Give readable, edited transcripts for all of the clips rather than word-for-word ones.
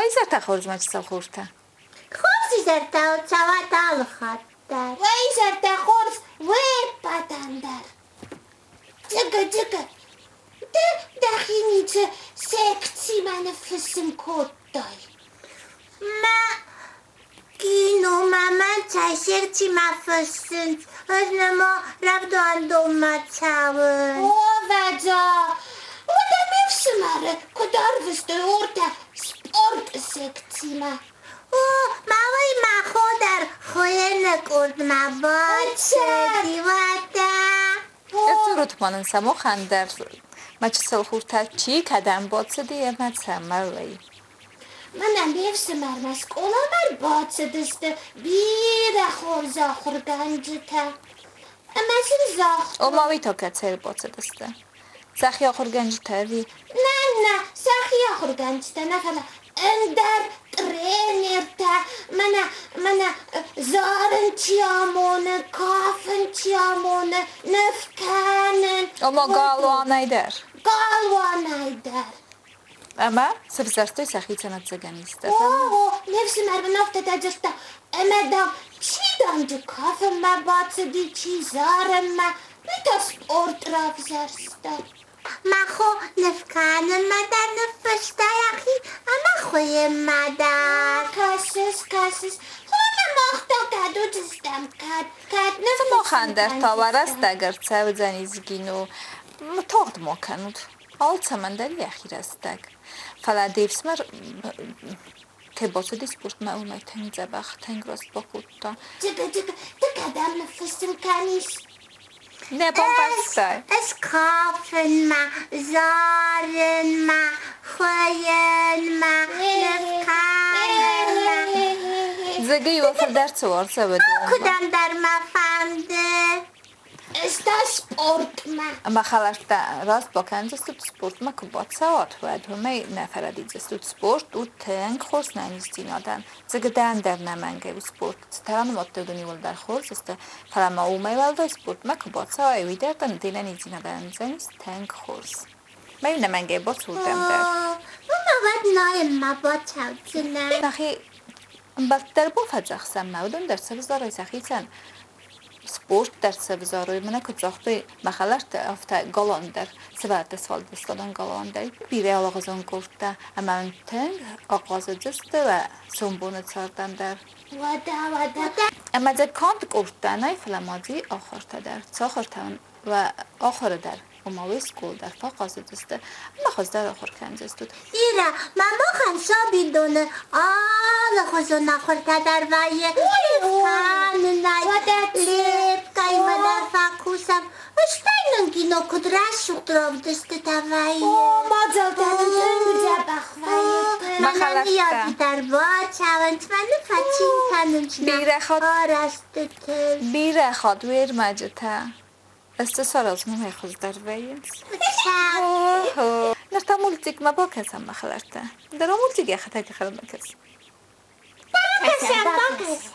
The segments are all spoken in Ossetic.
Уӕ изӕртӕ хорз, мӕ чысыл хуртӕ. Хорз изӕртӕ цӕуӕт алы хатт дӕр. Уӕ изӕртӕ хорз уе ппӕтӕн дӕр. Дзыгы, дзыгы, ды дӕхи ницы секцимӕ ныффыссын кодтай? Мӕ киномӕ мӕн цӕй секцимӕ фыссынц, ӕз нырма рӕвдауӕндонмӕ цӕуын. Ӕвӕдза, уӕдӕ ме фсымӕры куыд арвыстой ортӕ спорты секцимӕ? О, ма уый мӕ хо дӕр хуыйыны къордмӕ бацыди, уӕдӕ. Ӕрдзурут ма нын Самохан дӕр, мӕ чысыл хуртӕ, чи кӕдӕм бацыди ӕмӕ цӕмӕй? Мӕнӕ ме фсымӕрмӕ скъоламӕ ӕрбацыдысты бирӕ хорз ахуыргӕнджытӕ. Ӕмӕ сын загътон. Ома уый та кӕцӕй ӕрбацыдысты? Сӕхи ахуыргӕнджытӕ ӕви? Нӕ, нӕ, сӕхи ахуыргӕнджытӕ нӕ, фӕлӕ ӕндӕр тренертӕ, мӕнӕ, мӕнӕ зарын чи амоны, кафын чи амоны, ныв кӕнын. Ома галуанӕй дӕр? Галуанӕй дӕр. Ӕмӕ сывзӕрстой сӕхицӕн ӕцӕгӕнизтӕ. О, о, ме фсымӕр мын афтӕ дзырдта, ӕмӕ, дам, чи, дам, дзы кафынмӕ бацыди, чи зарынмӕ, уый та спорт равзӕрста. Мӕ хо ныв кӕнынмӕ дӕр ныффыста йӕхи ӕмӕ хуыйынмӕ дӕр. Кӕсыс, кӕсыс, хъуамӕ мах та кӕд уыдзыстӕм, кӕд, кӕд Сымахӕн дӕр та уӕ рӕстӕг ӕрцӕудзӕнис гино. Тагъд ма кӕнут. Алцӕмӕн дӕр йӕхи рӕстӕг. Фӕлӕ де фсымӕр кӕй бацыди спортмӕ, уымӕй тынг дзӕбӕх, тынг раст бакодта. Дзыгы, дзыгы, ды кӕдӕм ныффыссын кӕнис? Нӕ бамбӕрстай? Ӕз кафынмӕ, зарынмӕ, хуыйынмӕ, ныв кӕнынмӕ. Дзыгы иуыл фылдӕр цы уарзы, уыдонмӕ. Куыдӕм дӕр мӕ фӕнды. Ӕз та спортмӕ. Мӕ хӕлӕрттӕ, раст бакӕндзыстут, спортмӕ куы бацӕуат, уӕд уымӕй нӕ фӕрӕдидзыстут. Спорт у тынг хорз нӕниздзинадӕн. Дзыгыдӕн дӕр нӕмӕнгӕй у спорт. Цытӕ ранымадтой, уыдон иууылдӕр хорз сты, фӕлӕ ма уымӕй уӕлдай спортмӕ куы бацӕуай, уый дӕр дын де нӕниздзинадӕн уыдзӕнис тынг хорз. Мӕ нӕмӕнгӕй бацу уырдӕм дӕр. Уымӕ уӕд найынмӕ бацӕудзынӕ. Нӕхи ӕмбӕлттӕ дӕр бафӕдзӕхсӕм, мӕ уыдон дӕр сӕвзарой сӕхицӕн спорт дӕр сӕвзарой. Мӕнӕ куыд загътой мӕ хӕлӕрттӕ, афтӕ галуан дӕр, сывӕллӕтты сфӕлдыстадон галуан дӕр бирӕ алыгъуызон къордтӕ ӕмӕ уын тынг ахъаз уыдзысты уӕ сомбоны цардӕн дӕр. Уӕдӕ, уӕдӕ. Ӕмӕ дзы канд къордтӕ нӕй, фӕлӕ ма дзы ахуыртӕ дӕр. Цы ахуыртӕ уын уӕ ахуыры дӕр, ома уе скъолы дӕр фӕахъаз уыдзысты ӕмӕ хуыздӕр ахуыр кӕндзыстут. Ирӕ, мӕ махӕн сабидоны алыхуызон ахуыртӕ дӕр вӕййы. Кӕнынӕй, лепкӕимӕ дӕр фӕкусӕм. Стӕй нын кино куыд рӕсугъд равдыстытӕ вӕййы. О, мадзӕлттӕ нын тынг дзӕбӕх вӕййы. Мӕнӕн дӕр бацӕуынц, мӕны фӕцин кӕнынц нӕ арӕзтытыл. Бирӕ хатт уе рмӕджытӕ сты саразынӕй хуыздӕр вӕййынц. Ныр та мультикмӕ бакӕсӕм, мӕ хӕлӕрттӕ. Дӕр мультик йӕхӕдӕг хӕлмӕ кӕс. Бакӕсӕм, бакӕсӕм.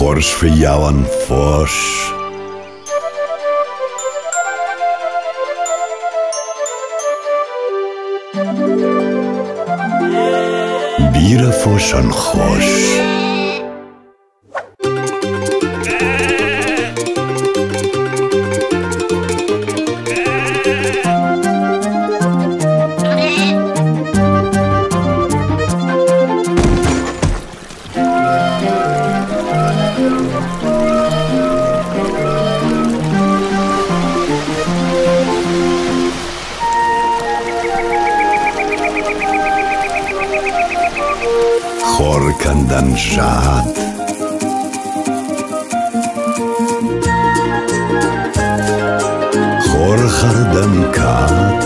Хорз фыййауӕн фос. Бирӕ фосӕн хос. Хоркӕндӕн зад. Хорхӕрдӕн кад.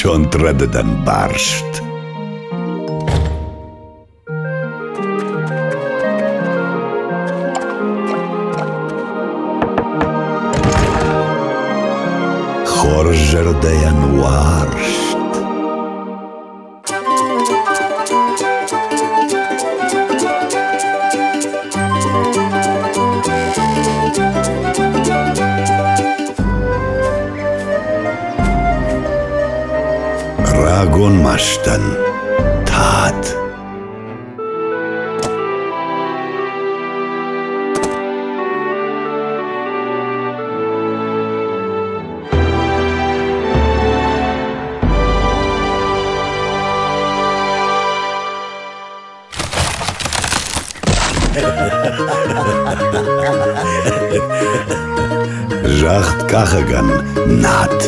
Сонт рӕдыдӕн барст. Хорз зӕрдӕйӕн уарзт. Рагон мастӕн тад. Загъдкъахӕгӕн над.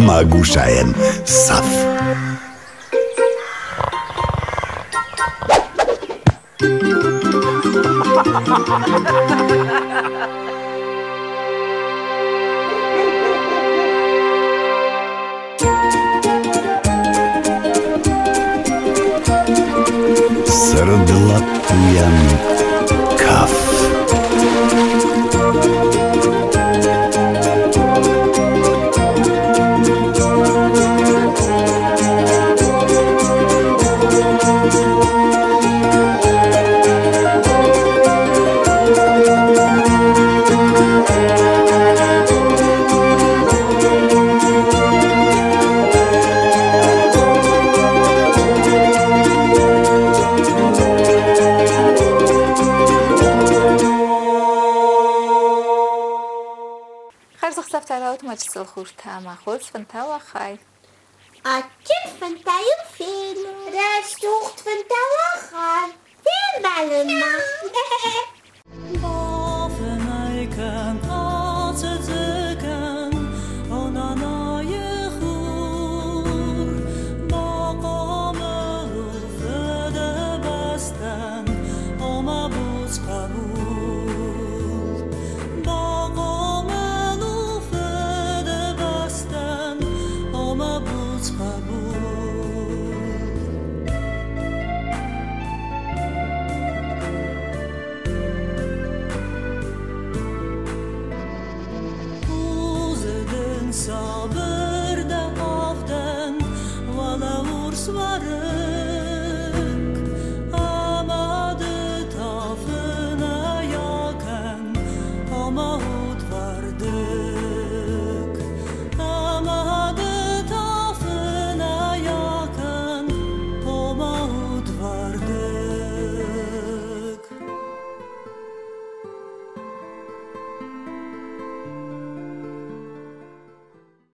Магусайӕн цӕф. Цырд лӕппуйӕн кӕф. Хӕрзӕхсӕвтӕ раут, мӕ чысыл хуртӕ, мӕ хорз фынтӕ уӕ хай. Адджын фынтӕ йыл фенут.